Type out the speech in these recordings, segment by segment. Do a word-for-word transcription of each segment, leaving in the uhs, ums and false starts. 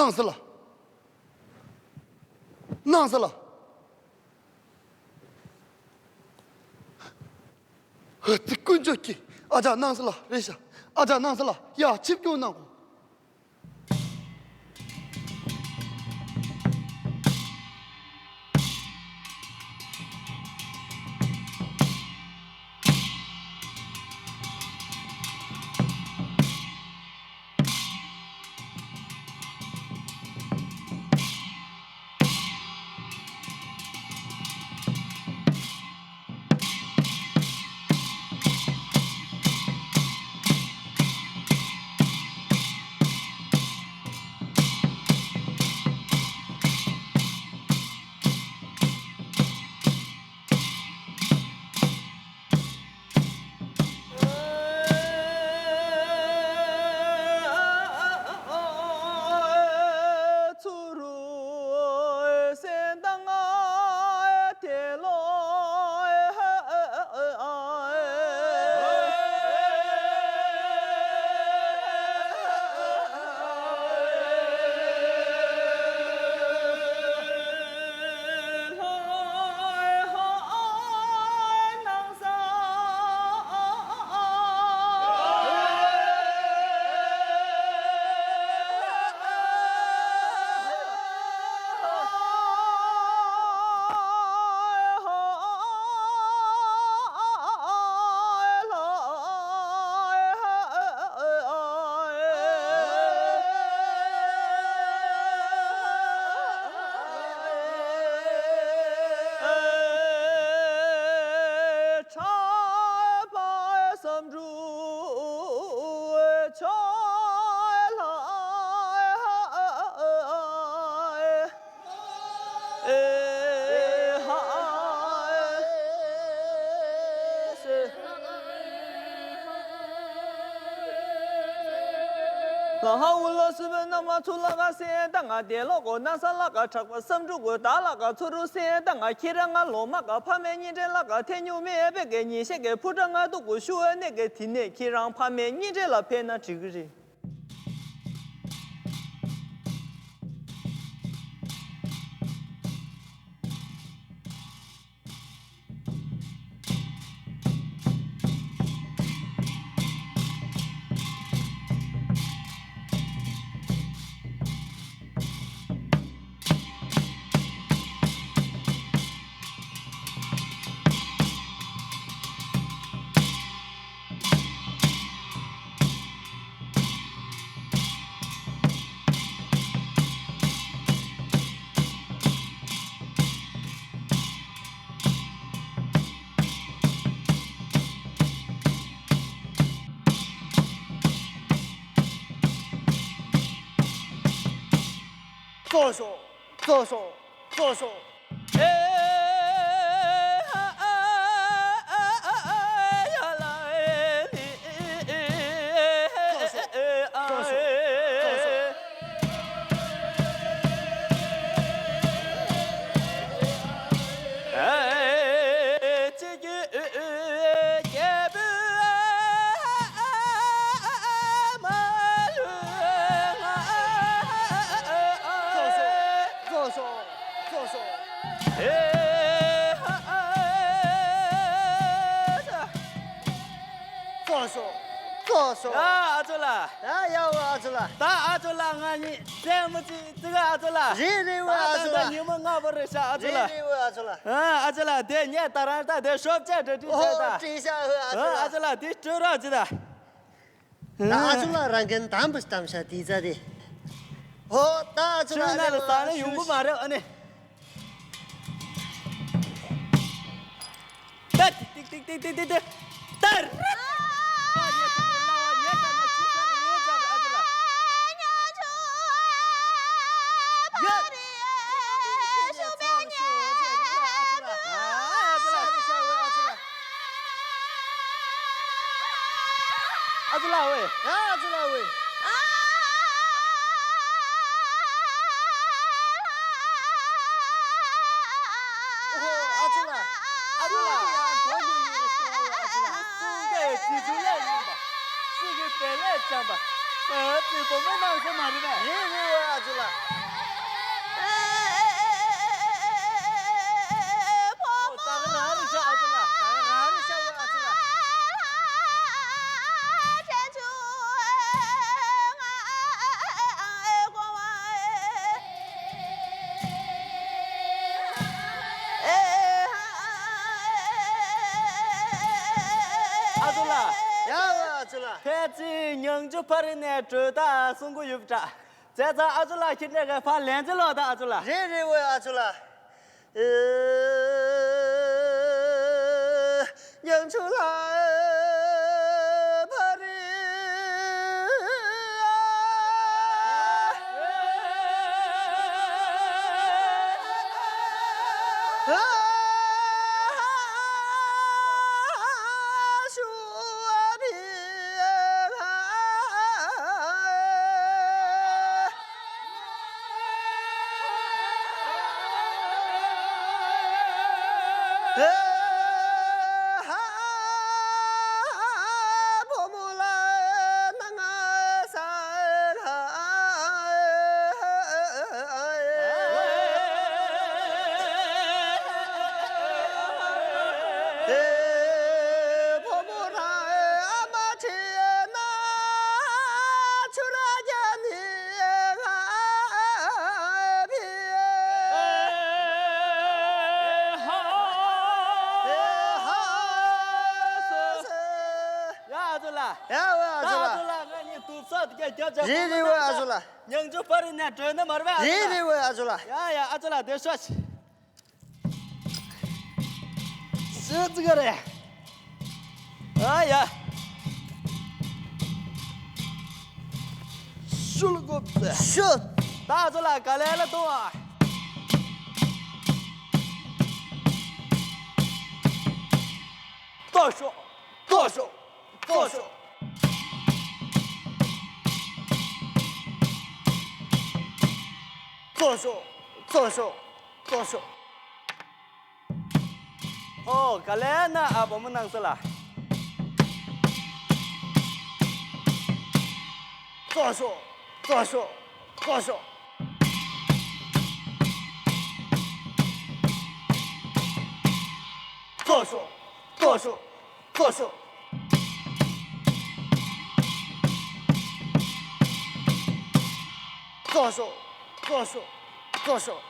སྣང་ས་ལ། སྣང་ས་ལ། ཧ་ཙི་དཀོན་མཆོག་གིས། ཨ་ཅག་སྣང་ས་ལ་རེད་ཤག་ཨ་ཅག་སྣང་ས་ལ་ཡ་ཆིབས་སྐྱོང་གནང་གོ། ལ་ཧ་འུ་ལ་སུ་བོད་ནང་མ་ཚུ་ལ་ག་སེ་ད་ང་དེ་ལོ་གོ་ན་ས་ལ་ག་གྲགས་པ་བསམ་འགྲུབ་གོ་ད་ལ་ག་ཚུ་རུ་སེ་ད་ང་ཁྱེད་རང་ང་ལོ་མ་ག་ཕ་མའི་གཉིས་འདྲེ་ལ་ག་ཐེ་ཉུ་མེ་ཨེ་བེ་གེ་ཉི་ཤེ་གེ་ཕུ་ཏྲ་ང་དུ་གུ་ཤུ་ཨེ་ནེ་གེ་དི་ནེ་ཁྱེད་རང་ཕ་མའི་གཉིས་འདྲེ་ལ་ཕེ་ན་འགྲིག་གི་རེད། ཙོག་ཤོག་ཙོག་ཤོག་ཙོག་ཤོག་ཙོག་ཤོག་ཙོག་ཤོག་ཨ་ཨ་ཅོ་ལགས། ད་ཡ་འོ་ཨ་ཅོ་ལགས། ད་ཨ་ཅོ་ལགས་ང་གཉིས་རྩེད་མོ་ཅིག་ཙི་ག་ཨ་ཅོ་ལགས། རེད་རེད་འོ་ཨ་ཅོ་ད་ད་ལགས། ཉི་མ་ལྔ་པོ་རེད་ཤག་ཨ་ཅོ་ལགས། རེད་རེད་འོ་ཨ་ཅོ་ལགས། ཨ་ཨ་ཅོ་ལགས་དེ་ངས་ད་རང་ད་དེ་ཤོབ་ཅག་འདྲ་བྲིས་ཨོ་ཚར་ད། བྲིས་ཤག་འོ་ཨ་ཨ་ཅོ་ལགས། ཨ་ཅོ་ལགས་དེ་སྤྲོད་རོགས་ཅི་ད། ད་ཨ་ཅོ་ལགས་རང་གིན་དམ་པོ་བཏང་ཤག་དེ་ཙ་དེ། ཨོ་ད་ཨ་ཅོ་ལགས་ཨ་ནི་ལ་ཟ་ན་ཡོང་གི་མ་རེད་ཨ་ནི། ཏར། ཏར། ཨ་ཅོ་ལགས། ཨ་ཅོ་ལགས་ཝེ། ཨ་ཅོ་ལགས་ཝེ། ཨོ་ཨ་ཅོ་ལགས། ཨ་ཅོ་ལགས། ཨ་ཅོ་ལགས། ཨ་ཅོ་ལགས། ཨ་ཅོ་ལགས། ཨ་ཙི། བུ་མོ་གནང་ས་མ་རེད་པས། རེད་རེད་འོ་ཨ་ཅོ་ལགས། ད་ག་རང་རེད་ཤག་ཨ་ཅོ་ལགས། ད་ག་རང་རེད་ཤག་འོ་ཨ་ཅོ་ལགས། ཨ་ཅོ་ལགས། ཡ་འོ་ཨ་ཅོ་ལགས། ཕལ་ཆེར་ཉང་ཆུ་ཕ་རི་ནས་གྲོས་ཐག་སོང་གི་ཡོད་པ་འདྲ། བྱས་ཙང་ཨ་ཅོ་ལགས་ཁྱེད་ནས་ག་ཕར་ལན་ཅིག་ལོག་དང་ཨ་ཅོ་ལགས། རེད་རེད་འོ་ཨ་ཅོ་ལགས། ཨེ། ཉང་ཆུ་ལ་ཕ་རི་ཨ། ཨ། ཤུ་བ་བི་ཨ། ཡ་ཨ་ཅོ་ལགས། ཡ་འོ་ཨ་ཅོ་ལགས། ད་ཨ་ཅོ་ལགས་ང་གཉིས་དུབ་ས་དེ་ག་རྒྱབ་རྒྱབ། རེད་རེད་འོ་ཨ་ཅོ་ལགས། ཉང་ཆུ་ཕ་རི་ནས་གྲོས་ན་མ་རེད་པས་ཨ་ཅོ་ལགས། རེད་རེད་འོ་ཨ་ཅོ་ལགས། ཡ་ཡ་ཨ་ཅོ་ལགས་དེ་ཤོག་ཤི་ཙི་ག་རེད། ཨ་ཡ། ཤུ་ལ་གོ་ཚེ། ཤུ། ད་ཚོ་ལ་ག་ལེ་ལ་གཏོང་ཨ། ཏོ་ཤོ། ཏོ་ཤོ། ཏོ་ཤོ། ཏོ་ཤོ། ཏོ་ཤོ། ཏོ་ཤོ། ཨོ། ག་ལེ་ན་ཨ་བུ་མོ་ནང་སོ་ལ། ཙོག་ཤོག་ཙོག་ཤོག་ཙོག་ཤོག་ཙོག་ཤོག་ཙོག་ཤོག་ཙོག་ཤོག་ཙོག་ཤོག་ཙོག་ཤོག་ཙོག་ཤོག་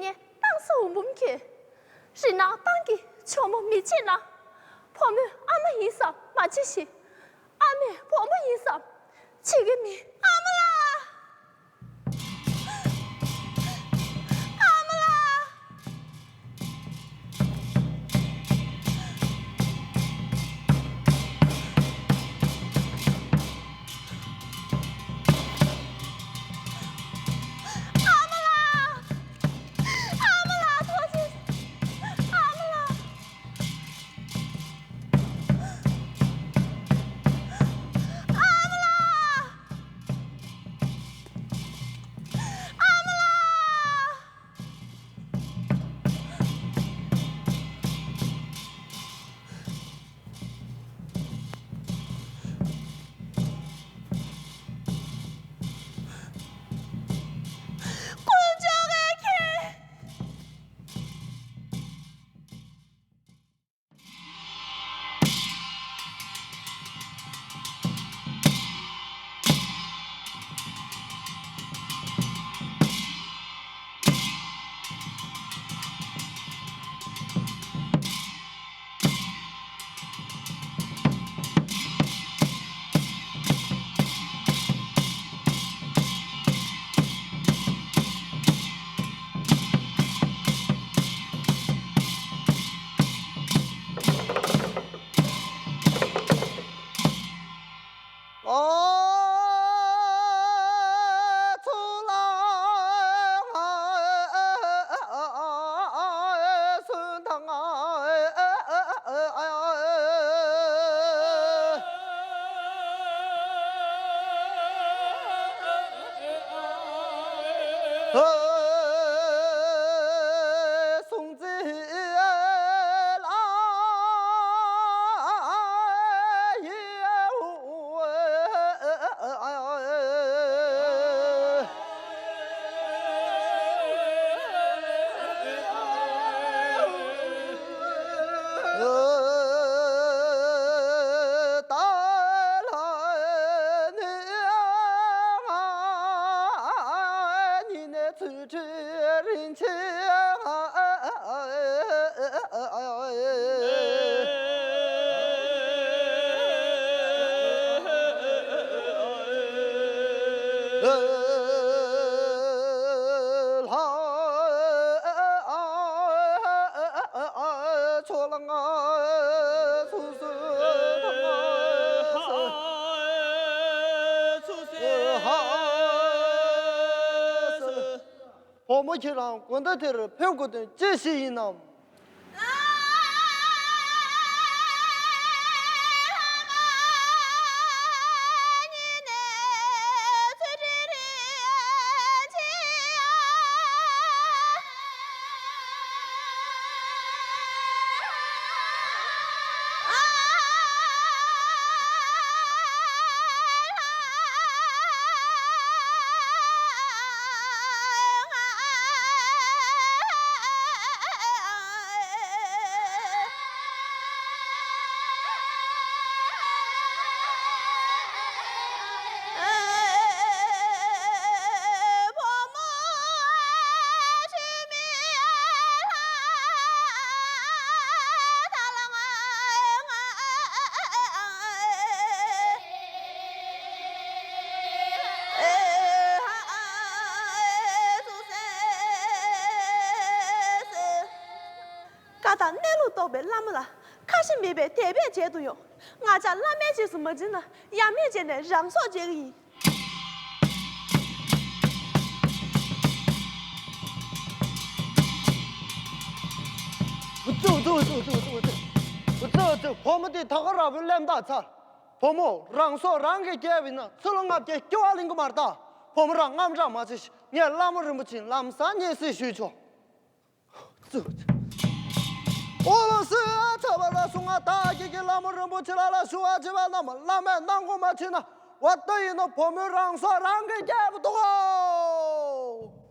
ངས་ཏང་སྲིད་འོས་འབུམ་ཁྱེད། རི་ནང་ཏང་གི་ཇོ་མོ་མི་བྱེད་ན། བུ་མོས་ཨ་མ་ཡིན་བསམ་མ་བྱེད་ཤིག་ཨ་མས་བུ་མོ་ཡིན་བསམ་བྱེད་ཀྱི་མིན། ཨ་མ་ལགས། ཨ་མ་ལགས། ཨ་མ་ལགས། ཨ་མ་ལགས་ཐུགས་རྗེ་ཆེ། ཨ་མ་ལགས། ཨ་མ་ལགས། ཨ་མ་ལགས། དཀོན་མཆོག་གིས་ཁྱེད། བུ་མོ་ཁྱེད་རང་དགོང་དག་དེར་ཕེབས་དགོས་དོན་ཅི་ཞིག་ཡིན་ནམ། བཀའ་དང་གནས་ལུགས་རྟོགས་པའི་བླ་མ་ལ། ཁ་ཞེ་མེད་པའི་དད་པས་མཇལ་དུ་ཡོང་། ང་ཅག་བླ་མའི་རྗེས་སུ་མ་འཛིན་ན་ཡང་མེད་བྱས་ནས་རང་སྲོག་བཅད་ཀྱི་ཡིན། ཨུ་ཙི་ཨུ་ཙི། བུ་མོ་དེ་ད་ག་རང་བུ་ལེན་བཏང་ཚར། བུ་མོ་རང་སྲོག་རང་གིས་བཅད་པ་ཡིན་ན་ཚེ་ལོ་ལྔ་བརྒྱའི་སྐྱེ་བ་ལེན་གྱི་མ་རེད་ད། བུ་མོ་རང་དངངས་སྐྲག་མ་བྱེད་ཤིག་ངས་བླ་མ་རིན་པོ་ཆེ་ལམ་སང་སྙན་སེང་ཞུས་ཆོག་ཨོ་ལོ་སི་ཚ་བ་ལ་སོང་ང་། བདག་གིས་བླ་མ་རིན་པོ་ཆེ་ལ་ལ་ཞུ་བ་བྱེད་པ་ན་མ་བླ་མས་གནང་དགོངས་མ་བྱས་ན། བ་ལྟ་ཡིན་ན་བུ་མོས་རང་སྲོག་རང་གིས་བཅད་པ་འདུག་གོ།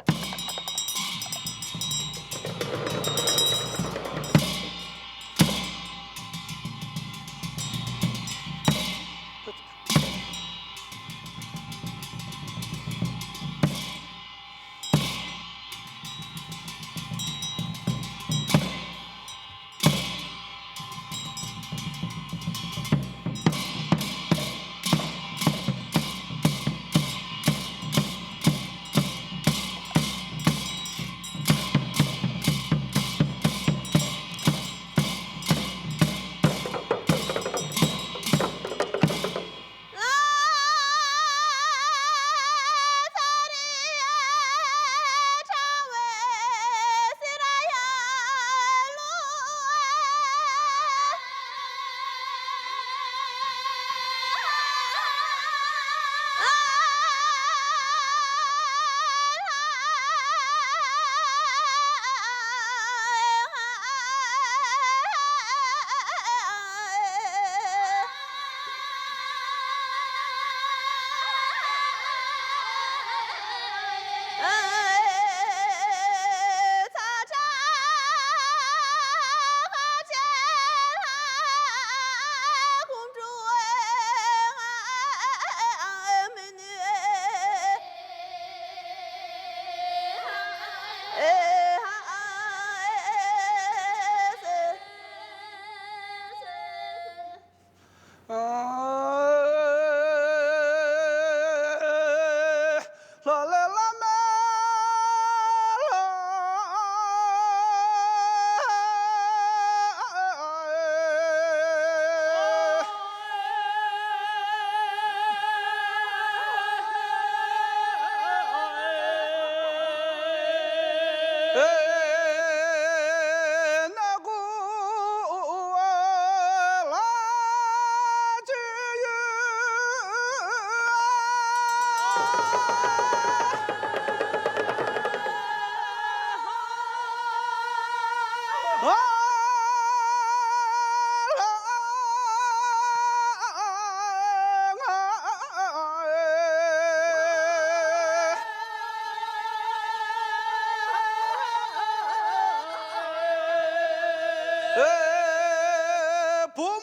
བུ་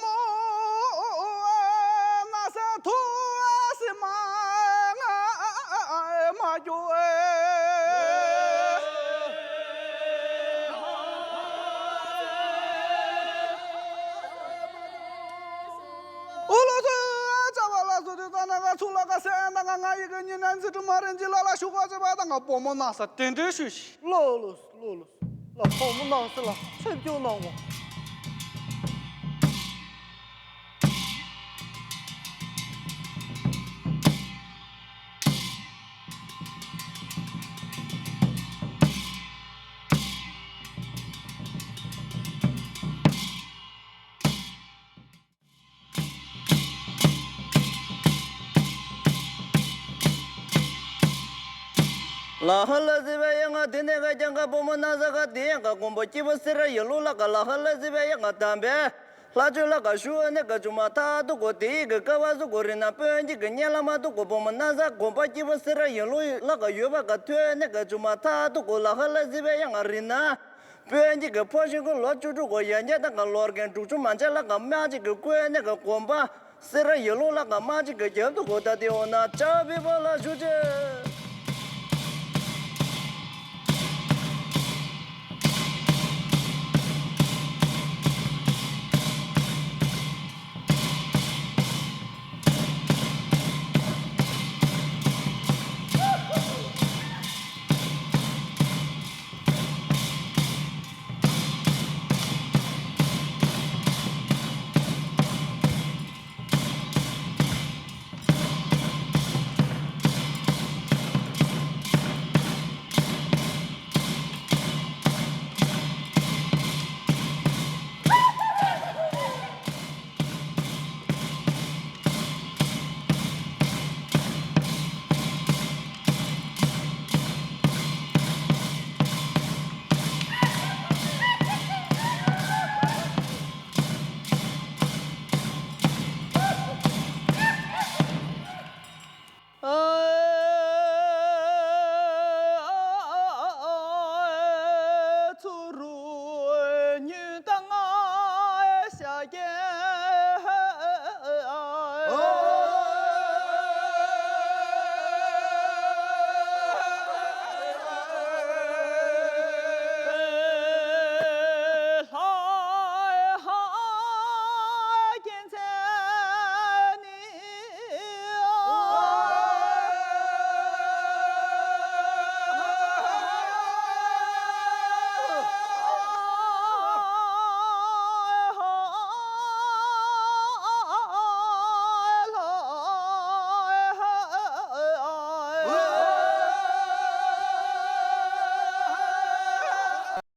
མོ་ང་ས་ཐུ་སི་མ་ང་མ་གྱོ་ཨེ། ཨུ་ལོ་ཚོ་ཨ་ཙ་བ་ལ་སོ་དུ་ད་ན་ག་ཚུ་ལ་ག་སེ་ན་ག་ང་ཡི་གེ་ཉི་ན་ཛི་ཏུ་མ་རེན་ཇི་ལ་ལ་ཤུ་ག་ཚེ་བ་ད་ང་བུ་མོ་ན་ས་དེ་འདྲེ་ཤུ་ཤི། ལོ་ལོ་ལོ་ལོ། ལ་ཕོ་མོ་ནང་སེ་ལ་ཚེ་སྐྱོ་གནང་བ། ལ་ཧ་ལ་ཟི་བའི་ཡ་ང་དེ་ནས་ག་ཀྱང་ག་བུ་མོ་ན་ས་ག་དེ་ཡང་ག་གོམ་པ་སྐྱིད་པོ་སེ་ར་ཡི་ལུ་ལ་ག་ལ་ཧ་ལ་ཟི་བའི་ཡ་ང་དམ་པའི་ལྷ་ཆོས་ལ་ག་ཞུ་ཨ་ནེ་ག་ཅུ་མ་ཐ་དུ་གོ་དེ་ཡི་གི་ཀ་བ་སུ་གོ་རི་ན་པོན་གྱི་གི་ཉེ་ལ་མ་དུ་གོ་བུ་མོ་ན་ས་གོམ་པ་སྐྱིད་པོ་སེ་ར་ཡི་ལུ་ལ་ག་ཡོད་པ་ག་ཐོས་ཨ་ནེ་ག་ཅུ་མ་ཐ་དུ་གོ་ལ་ཧ་ལ་ཟི་བའི་ཡ་ང་རི་ན། པོན་གྱི་གི་ཕོ་ཤིང་གི་ལོ་བཅུ་དྲུག་གོ་ཡན་ཆད་དང་ག་ལོར་གན་དྲུག་ཅུ་མ་ཆད་ལ་ག་མ་གཅིག་གི་ཀོན་ནེ་ག་གོམ་པ་སེ་ར་ཡི་ལུ་ལ་ག་མ་གཅིག་གི་རྒྱབ་ཏུ་གོ་ད་དེ་འོ་ན་ཅག་བི་བ་ལ་ཞུ་ཅེ།